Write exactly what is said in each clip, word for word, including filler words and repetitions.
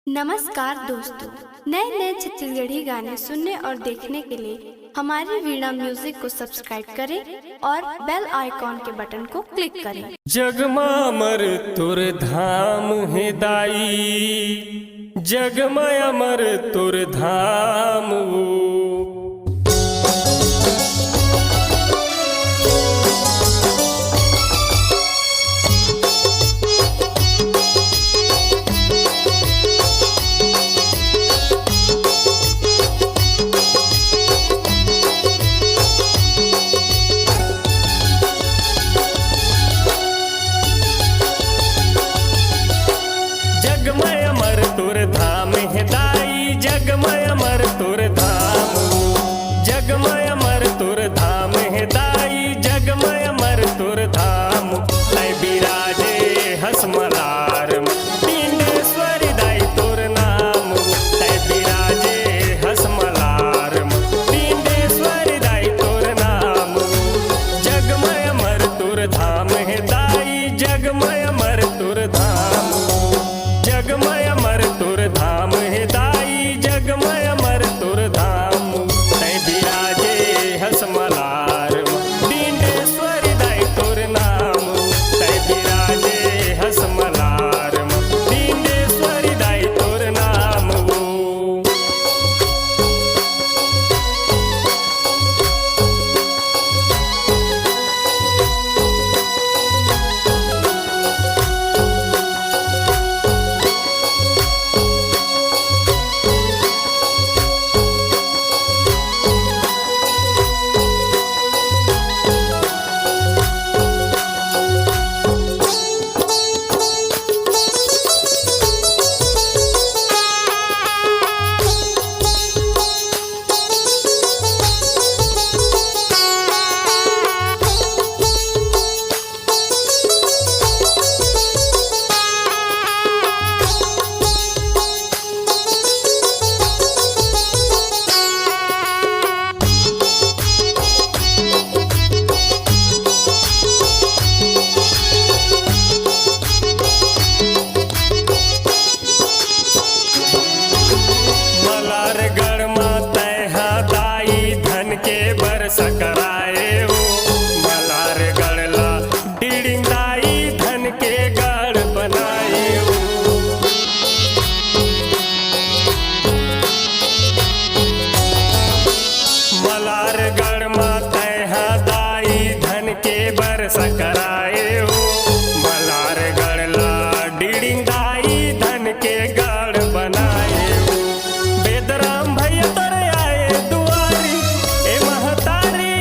नमस्कार दोस्तों, नए नए छत्तीसगढ़ी गाने सुनने और देखने के लिए हमारी वीणा म्यूजिक को सब्सक्राइब करें और बेल आइकॉन के बटन को क्लिक करें। जग म अमर तोर धाम हे दाई, जग म अमर तोर धाम ओ। जग म अमर तोर धाम हे दाई, जग म अमर तोर धाम। जग म अमर तोर धाम हे दाई, जग म अमर तोर धाम। तै बिराजे हस मलार म, डिंडेश्वरी दाई तोर नाम। तै बिराजे हस मलार म, डिंडेश्वरी दाई तोर नाम। जग म अमर तोर धाम हे दाई, जग म अमर तोर धाम। जग म अमर तोर धाम हे दाई, जग म अमर तोर धाम। तै बिराजे हस मलार म, डिंडेश्वरी दाई तोर नाम। तै बिराजे हस मलार म, डिंडेश्वरी दाई तोर नाम ओ। मलारगढ़ म तैहा दाई धन के बरसा कराए ओ। मलारगढ़ ला डिड़िंग दाई धन के गढ़ बनाए ओ। मलारगढ़ म तैहा दाई धन के बरसा कराए ओ। मलारगढ़ ला डिड़िंग दाई धन के गढ़ बनाए ओ। बेदराम भैया तोरे आए दुआरी, ए महतारी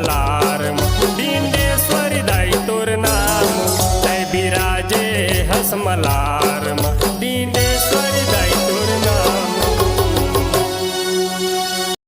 ला